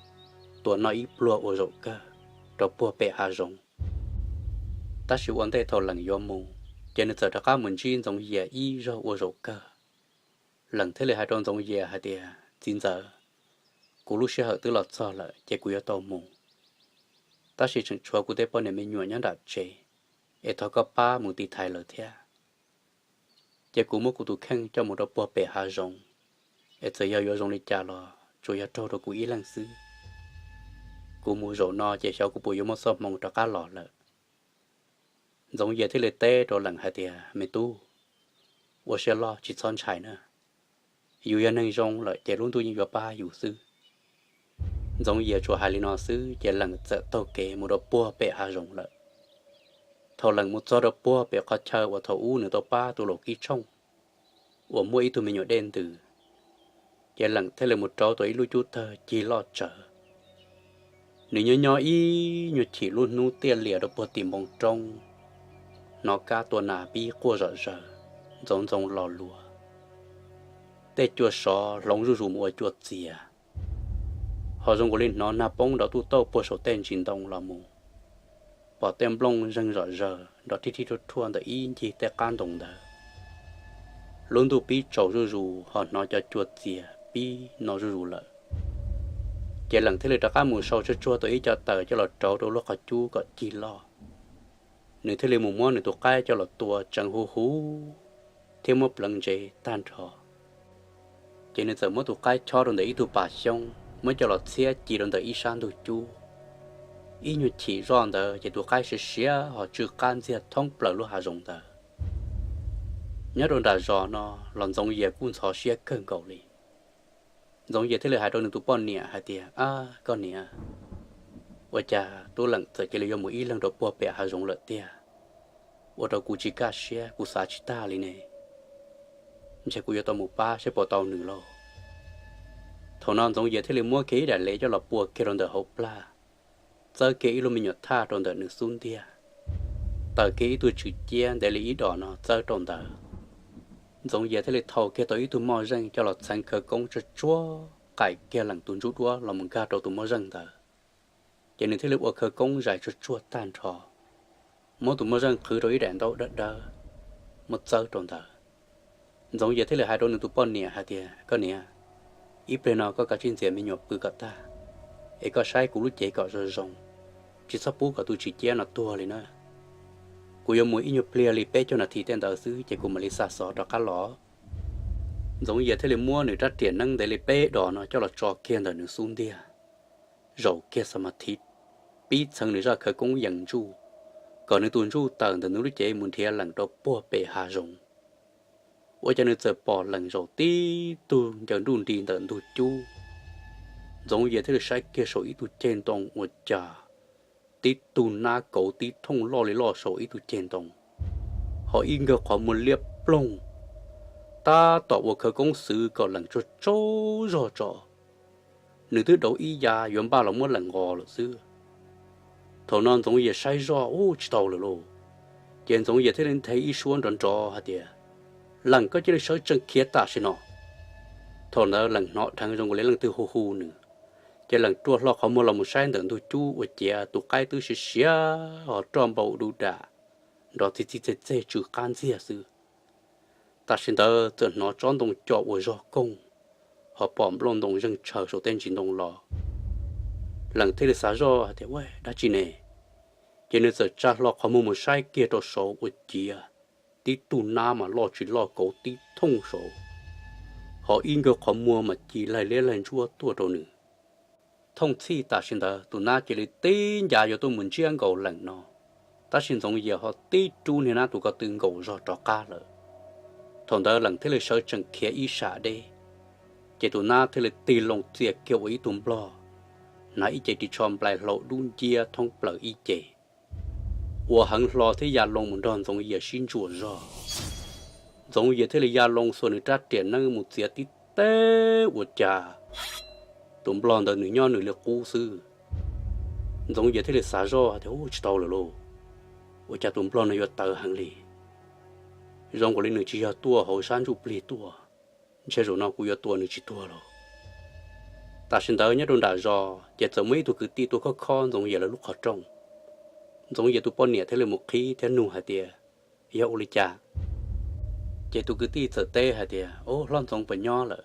tua noj ib pluag ua zaum kawg rau puag pem hav zoov. Tab sis ua ntej thaum Leem yuav mus, ces nws txawm rov qab mus ntsib Ntxoov Yias ib zaug ua zaum kawg. Leem thiaj li hais rau Ntxoov Yias hais tias, Txiv ntxawm, kuv lub sij hawm twb los txog lawm ces kuv yuav tau mus, tab sis tseem tshuav kuv tej poj niam me nyuam nyob nram tsev, es thov koj pab mus tiv thaiv lawv thiab. Ces kuv muab kuv tus kheej coj mus rau puag pem hav zoov, es txawm yog yuav zoo li cas los tsuas yog raug rau kuv ib leeg xwb. Kuv mus zaum no ces xyov kuv puas yuav muaj txoj hmoo rov qab los lawm. Ntxoov Yias thiaj li teb rau Leem hais tias, Me tub, ua siab loj tsis txhob ntshai na. Yus yog neeg zoo lawm ces lub ntuj yeej yuav pab yus xwb. Ntxoov Yias tsuas hais li no xwb ces Leem txawm taug kev mus rau puag pem hav zoov lawm. Thaum Leem mus txog rau puag pem qhov chaw uas thaum ub nws tau pab tus laus kib tshooj uas muaj ib tug me nyuam dej ntws, ces Leem thiaj li mus rauv tau ib lub cub tawg cig loj tsawv. Nws nyob nyob ib nyuag chim lub hnub tiaj lias rau puag tim npoo roob, hnov kab tua nas pib quaj zom zaws, ntxoov ntxoo lo lus, tej cua sov hloov zuj zus mus ua cua txias, ho zoo nkaus li hnov nag poob nrov tuj tauj puag saum tej ntsis ntoo los mus. Pom tej nplooj zeeg zom zaws nrov rhib rhib rhuaj rhuaj ntawm ib ncig tej qab ntoo ntawd. Lub ntuj pib tsaus zuj zus ho hnov cov cua txias pib no zuj zus lawm. Ces Leem thiaj li rov qab mus sau tsuag tsuag tau ib co taws coj los rauv rau lub qhov cub kom cig loj. Nws thiaj li mus muab nws tus qaib coj los tua tseev huv huv thiab muab pleev ntsev tag nrho. Ces nws txawm muab tus qaib chob rau ntawm ib tug pas xyoob muab coj los txhiab ci rau ntawm ib sab ntug cub. Ib nyuag chim zoj ntawd ces tus qaib siav siav ho tsw qab ntxiag thoob plaws lub hav zoov ntawd. Nyob rau nram zos no los Ntxoov Yias kuj ntxhov siab kawg nkaus li. Ntxoov Yias thiaj li hais rau nws tus poj niam hais tias, Ab, koj niam, ua cas tub Leem txawm cia li yuav mus ib leeg rau puag pem hav zoov lawm tiag? Ua rau kuv tsis kaj siab, kuv xav tsis tag li ne. Ntshe kuv yuav tau mus pab seb puas tau nws lauj. Thaum no Ntxoov Yias thiaj li muab kiag ib daim lev coj los pua kiag rau ntawm hauv plag, txawb kiag ib lub me nyuam thaj rau ntawm nws xub ntiag, taws kiag ib tug tswm ciab ntev li ib dos no txawb rau ntawd. Ntxoov Yias thiaj li thau kiag tau ib tug moj zeej coj los txheev khawv koob tsuag tsuag qaim kiag Leem tus ntsuj duab los mus nkag rau tus moj zeej ntawd. Ces nws thiaj li ua khawv koob zais tsuag tsuag tag nrho, muab tus moj zeej qhwv rau ib daim ntaub dawb dawb, muab txawb rau ntawd. Ntxoov Yias thiaj li hais rau nws tus poj niam hais tias, Koj niam, ib pliag no koj kav tsij ntxias me nyuam pw kom tag, es koj saib kuv lub cev kom zoo zoo, tsis txhob pub kom tus tsis ciab no tuag li na. Kuv yuav mus ib nyuag pliag li peb caug nas this tej ntawd xwb ces kuv mam li xa xov rov qab los. Ntxoov Yias thiaj li muab nws rab riam neeb ntev li peb dos no coj los tso kiag ntawm nws xub ntiag, zaum kiag xam mas thiv, pib txheev nws zaj khawv koob yees ntsuj, kom nws tus ntsuj tawm ntawm nws lub cev mus nrhiav Leem rau puag pem hav zoov. Ua cas nws txawm pom Leem zaum tib tug ncaws nruj nri ntawm ntug cub. Ntxoov Yias thiaj li saib kiag saum ib tug ceg ntoo ua cas tib tug nab kauv tib thooj loj li loj saum ib tug ceg ntoo, ho ib nkawg qhov muag liab ploog, tab tom ua khawv koob xwv kom Leem tsaug tsaug zog tso. Nws twb dauv ib ya yuav npaj los muab Leem nqos lawm xwb. Thaum no Ntxoov Yias saib zoj ub tsis tau lawm lauj, ces Ntxoov Yias thiaj li nthe ib suab nrov nrov hais tias, Leem, koj cia li sawv tsees khiav tam sim no. Thaum ntawd Leem hnov dheev zoo nkaus li leej twg hu hu nws, ces Leem rua hlo qhov muag los mus saib ntawm ntug cub ua ciav tus qaib twb siav siav ho roj npau du dam, nrov txij txij txej txej tsw qab ntxiag xwb. Tam sim ntawd txawm hnov tsob ntoo co ua zog koog, ho pom nplooj ntoo zeeg tshaws saum tej ntsis ntoo los. Leem thiaj li xav zoj hais tias, Ua dab tsi ne? Ces nws txawm tsa hlo qhov muag mus saib kiag rau saud ua ciav tib tug nab mas loj tsis loj kauv tib thooj saud, ho ib nkawg qhov muag mas ci laig liab laig ntsuab tuaj rau nws. Thooj txhij tam sim ntawd tus nab cia li tib ncav yuav tuaj mus ntsiab nkaus Leem no, tab sis Ntxoov Yias ho tib rub niag nab tus ko tw nkaus zog rov qab lawm. Thaum ntawd Leem thiaj li sawv tsees khiav ib sab deb, ces tus nab thiaj li tig loo txia kiag ua ib tug nplog, hnav ib ce ris tsho nplai hlau dub nciab thoob plaws ib ce. Ua heev hlo thiab ya loo mus nrog Ntxoov Yias sib ntsuam zog. Ntxoov Yias thiaj li ya loo xuas nws rab riam neeb mus txiav tib teb ua cas tus nplog ntawd nws nyob nws li qub xwb. Ntxoov Yias thiaj li xav zoj tias, Ub, tsis tau lawm lauj, ua cas tus nplog no yuav tawv heev li? Zoo nkaus li nws tsis yog tuaj hauv sab ntsuj plig tuaj, ntshe zaum no kuv yuav tua nws tsis tuag lauj. Tam sim ntawd nyob rau nram zos ces txawm muaj ib tug kwv tij tuaj khob khob Ntxoov Yias lawv lub qhov rooj. Ntxoov Yias tus poj niam thiaj li mus qhib thiab nug hais tias, Yog ua li cas? Ces tus kwv tij txawm teb hais tias, Ub, hlob Ntxoov puas nyob lawm?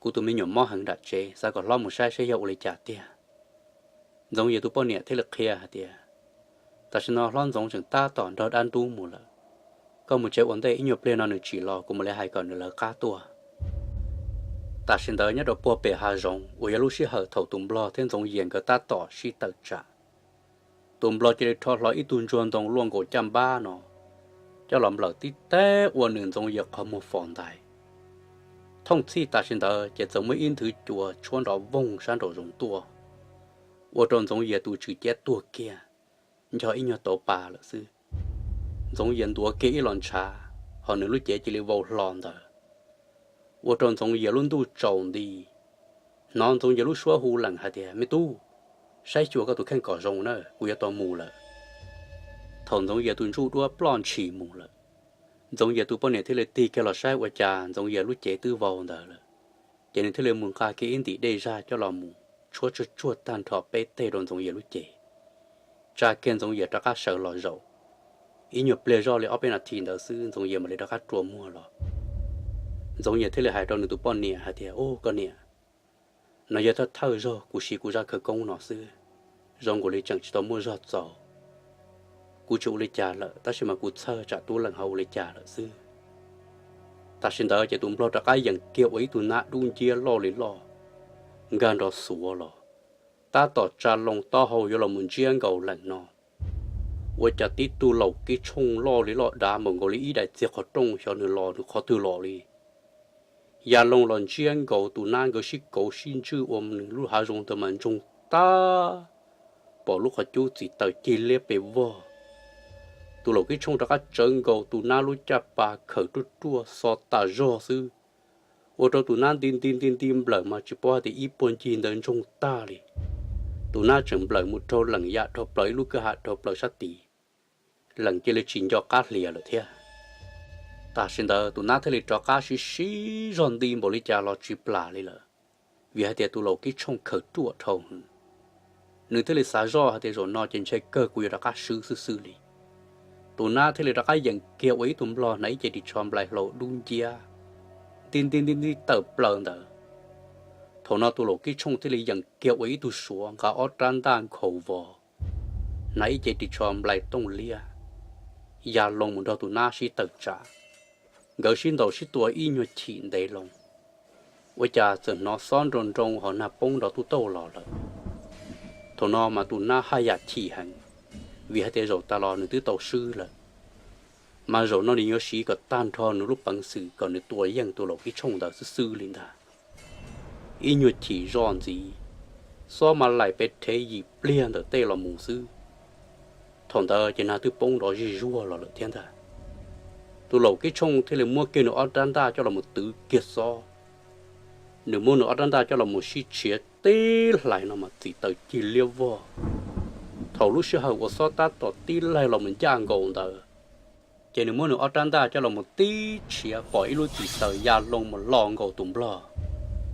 Kuv tus me nyuam mob heev nram tsev, xav kom hlob mus saib saib yog ua li cas tiag. Ntxoov Yias tus poj niam thiaj li qhia hais tias, Tam sim no hlob Ntxoov tseem tab tom nrog dab ntub mus lawm. Koj mus tsev ua ntej, ib nyuag pliag no nws tsim los kuv mam li hais kom nws lawv qab tuaj. Tam sim ntawd nyob rau puag pem hav zoov uas yog lub sij hawm thaum tus nplog thiab Ntxoov Yias nkawd tab tom sib tawm tsam, tus nplog cia li rho hlo ib tug ntsuag ntoo luaj nkaus caj npab no coj los nplawm tib teb ua nws Ntxoov Yias qhov muag fos ntais. Thooj txhij tam sim ntawd ces txawm muaj ib nthwv cua tshuab nrov voog sab nraum zoov tuaj, ua rau Ntxoov Yias tus tswm ciab tuag kiag, nco ib nyuag tauv pa lawm xwb. Ntxoov Yias ntuav kiag ib los ntshav, ho nws lub cev cia li vau hlo ntawd, ua rau Ntxoov Yias lub ntuj tsaus nti. Hnov Ntxoov Yias lub suab hu lees hais tias, Me tub, saib xyuas koj tus kheej kom zoo na, kuv yuav tau mus lawm. Thaum Ntxoov Yias tus ntsuj duab ploj ntshis mus lawm, Ntxoov Yias tus poj niam thiaj li tig kiag los saib ua cas Ntxoov Yias lub cev twb vau ntawd lawm. Ces nws thiaj li mus nqa kiag ib ntim dej zaj coj los mus tshuab tsuag tsuag tag nrho peb teg rau Ntxoov Yias lub cev, tsa kiag Ntxoov Yias rov qab sawv los zaum. Ib nyuag pliag zoj li ob peb nas this ntawd xwb Ntxoov Yias mam li rov qab rua muag los. Ntxoov Yias thiaj li hais rau nws tus poj niam hais tias, Ub, koj niam, no yog thawj thawj zaug kuv siv kuv zaj khawv koob no xwb, zoo nkaus li tseem tsis tau muaj zog txaus. Kuv tsis ua li cas lawm, tab sis mas kuv txhawj tsam tub leem ho ua li cas lawm xwb. Tam sim ntawd ces tus nplog rov qab yeem kiag ua ib tug nab dub nciab loj li loj, nkag nrov xuav los, tab tom tsa loo taub hau yuav los mus ntsiab nkaus leem no, ua cas tib tug laus kib tshooj loj li loj dav npaum nkaus li ib daim txiag qhov rooj xyov nws los nws qhov twg los li. Ya loo los ntsiab nkaus tus nab nkawd sib kauv sib ntswj ua nws lub hav zoov ntawd mas ntsoog tag, pom lub qhov cub txim taws cig liab pes vog. Tus laus kib tshooj rov qab tsawv nkaus tus nab lub caj pas khawm ruaj ruaj xo tas zog xwb, ua rau tus nab nti nti nti nti nplawm mas tsis paub hais tias ib puag ncig ntawd ntsoog tag li. Tus nab tseem nplawm mus raug leem ya dhau plaws ib lub kwj ha dhau plaws sab tid, leem cia li tsis nco qab hlias lawm thiab. Tam sim ntawd tus nab thiaj li rov qab sib sib zog nti npaum li cas los tsis plam li lawm, vim hais tias tus laus kib tshooj khaws ruam dhau hwv. Nws thiaj li xav zoj hais tias zaum no ces ntshe kawg kuv yuav rov qab swb xwb xwb li. Tus nab thiaj li rov qab yeem kiag ua ib tug nplog hnav ib ce ris tsho nplai hlau dub nciab, nti nti nti nti tawm plaws ntawd. Thaum no tus laus kib tshooj thiaj li yeem kiag ua ib tug suav nqa ob rab ntaj nkhaus vos, hnav ib ce ris tsho nplai tooj liab, ya loo mus nrog tus nab sib tawm tsam. Nkawd sib ntaus sib tua ib nyuag chim ntev loo, ua cas txawm hnov xob nroo nroo hauv nag poob nrov tuj tauj los lawm. Thaum no mas tus nab haj yam chim heev, vim hais tias zaum tas los nws twb tau swb lawm, mas zaum no nws yuav siv kom tag nrho nws lub peev xwm kom nws tua yeej tus laus kib tshooj ntawd xwb xwb li ntag. Ib nyuag chim zoj ntxiv, xob mas laim pes rhev yim pliag ntawm tej los mus xwb. Thaum ntawd ces nag twb poob nrov zij zuag los lawm thiab ntag. Tus laus kib tshooj thiaj li muab kiag nws ob rab ntaj coj los mus twv kiag xob. Nws muab nws ob rab ntaj coj los mus sib tshiav tib hlais no mas txim taws cig liab vog. Thaum lub sij hawm uas xob tab tom tib laig los mus ncaj nkaus ntawd, ces nws muab nws ob rab ntaj coj los mus tib tshiav pom ib lub txim taws ya loo mus lo nkaus tus nplog.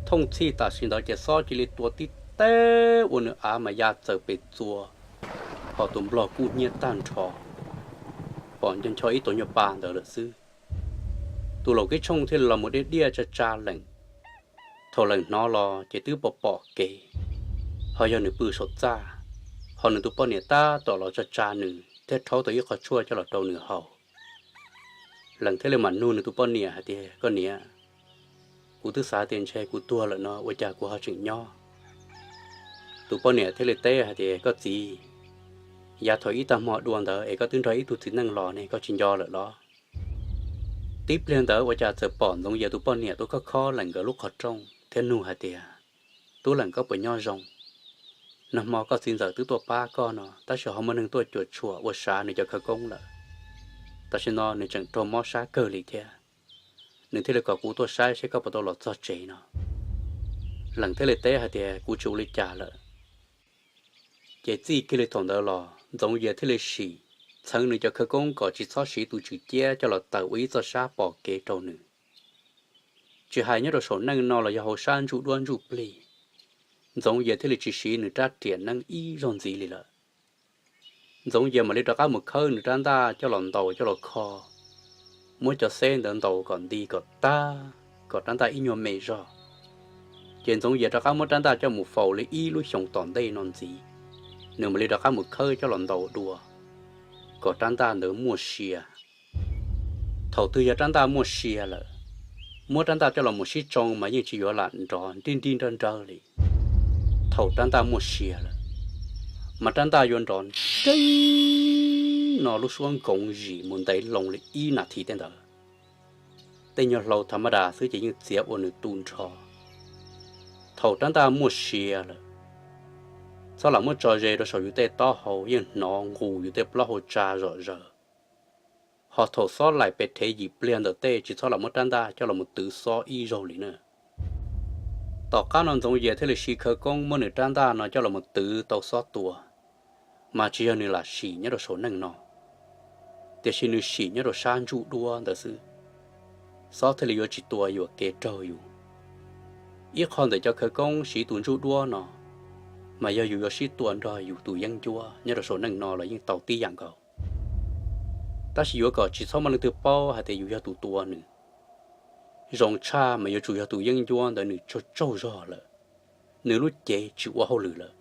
Thooj txhij tam sim ntawd ces xob cia li tua tib teb ua nws av mas ya txawm pes txua, hos tus nplog kub hnyiab tag nrho, pom nco ncho ib tug nyuag pa ntawd lawm xwb. Tus laus kib tshooj thiaj li los mus diaj diaj tsa tsa lees. Thaum lees hnov los ces twb pom pom kev, ho yog nws pw saum txaj, ho nws tus poj niam tab tom los tsa tsa nws thiab rhaub tau ib qho tshuaj coj los rau nws haus. Lees thiaj li mam nug nws tus poj niam hais tias, Koj niam, kuv twb xav tias ntshe kuv tuag lawm no ua cas kuv ho tseem nyob? Tus poj niam thiaj li teb hais tias, Koj txiv, yav thaum ib tag hmo dua ntawd es koj twb nrog ib tug txiv neej los ne, koj tsis nco lawm los? Tib pliag ntawd ua cas txawm pom Ntxoov Yias tus poj niam tuaj khob khob Lees nkawd lub qhov rooj thiab nug hais tias, Tub Lees, koj puas nyob zoo? Nag hmo koj txiv ntxawm twb tuaj pab koj no tab sis ho muaj neeg tuaj cuam tshuam ua sav nws cov khawv koob lawm. Tam sim no nws tseem raug mob sab kawg li thiab. Nws thiaj li kom kuv tuaj saib seb koj puas tau los txog tsev no. Lees thiaj li teb hais tias, Kuv tsis ua li cas lawm. Ces txij kiag li thaum ntawd los Ntxoov Yias thiaj li sim txheev nws cov khawv koob kom tsis txhob siv tus tswm ciab coj los tawm ua ib txoj sab pom kev rau nws. Tsis hais nyob rau saum neej no los yog hauv sab ntsuj duab ntsuj plig, Ntxoov Yias thiaj li tsis siv nws rab riam neeb ib zaug ntxiv li lawm. Ntxoov Yias mam li rov qab mus khawb nws rab ntaj coj los ntaus coj los kho, muab cov xeb ntawd ntaus kom nti kom tag, kom rab ntaj ib nyuag me zog. Ces Ntxoov Yias rov qab muab rab ntaj coj mus faus li ib lub xyoos tom ntej no ntxiv, nws mam li rov qab mus khawb coj los ntaus dua, kom rab ntaj ntawd muaj sia. Thaum twg yog rab ntaj muaj sia lawm, muab rab ntaj coj los mus sib tsoo mas yeej tsis yuav lam nrov nrib nrib nrawb nrawb li. Thaum rab ntaj muaj sia lawm, mas rab ntaj yuav nrov nreeb no lub suab nkoov zim mus ntev loo li ib nas this tej ntawd. Tej nyuag hlau tha maj das xwb ces yeej txiav ua nws tu nrho. Thaum rab ntaj muaj sia lawm, txhob lam muab tso ze rau saum yus tej taub hau, yeej hnov nqus yus tej plaub hau tsa zom zaws. Ho thaum xob laim pes rhev yim pliag ntawm tej tsis txhob lam muab rab ntaj coj los twv xob ib zaug li na. Tom qab no Ntxoov Yias thiaj li siv khawv koob muab nws rab ntaj no coj los twv tau xob tua, mas tsis yog nws lam sim nyob rau saum neej no, tiam sis nws sim nyob rau sab ntsuj duab ntawd xwb. Xob thiaj li yuav tsis tua yuam kev raug yus. Ib qho ntawm cov khawv koob siv tus ntsuj duab no, mas yog yus yuav sib tua nrog yus tus yeeb ncuab nyob rau saum neej no los yeej tau tib yam nkaus. Tab sis yuav kom tsis txhob muaj leej twg paub hais tias yus yog tus tua nws. Zoo tshaj mas yuav tsum yog tus yeeb ncuab ntawd nws tsaug tsaug zog lawm, nws lub cev tsis ua hauj lwm lawm,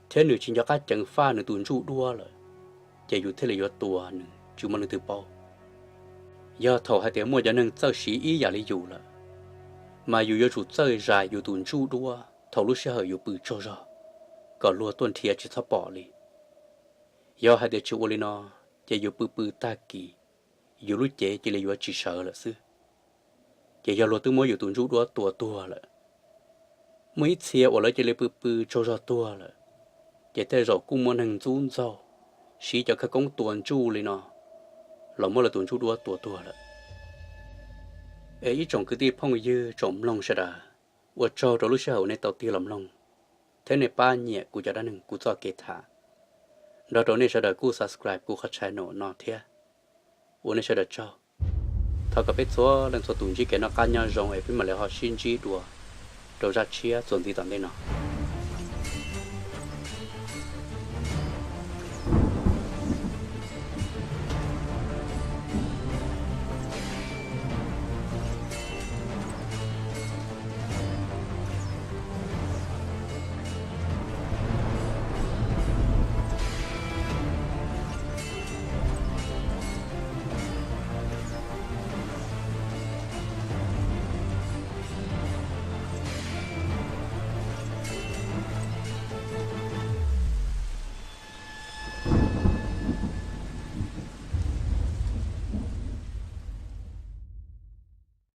thiab nws tsis nco qab ceev faj nws tus ntsuj duab lawm, ces yus thiaj li yuav tua nws tsis muaj leej twg paub. Yog thaum hais tias muaj cov neeg txawj siv ib yam li yus lawm, mas yus yuav tsum txawj zais yus tus ntsuj duab thaum lub sij hawm yus pw tsaug zog, kom luag tuaj nrhiav tsis txhob pom li. Yog hais tias tsis ua li no, ces yus pw pw tag kis, yus lub cev cia li yuav tsis sawv lawm xwb. Ces yog luag twb muab yus tus ntsuj duab tua tuag lawm. Muaj ib txhia uas lawv cia li pw pw tsaug zog tuag lawm, ces tej zaum kuj muaj neeg ntxub ntxaug, siv cov khawv koob tua ntsuj li no, los muab lawv tus ntsuj duab tua tuag lawm. Es ib tsoom kwv tij phooj ywg tsoom mloog sawv daws, ua tsaug rau lub sij hawm uas nej tau tig los mloog, thiab nej pab nyiam kuv cov dab neeg kuv txoj kev tham. Nrog rau nej sawv daws kuj subscribe kuv qhov channel no thiab. Ua nej sawv daws tsaug. Thov kom peb txhua leej txhua tus ntsib kev noj qab nyob zoo es peb mam li ho sib ntsib dua rau zaj tshiab txuas ntxiv tom ntej no.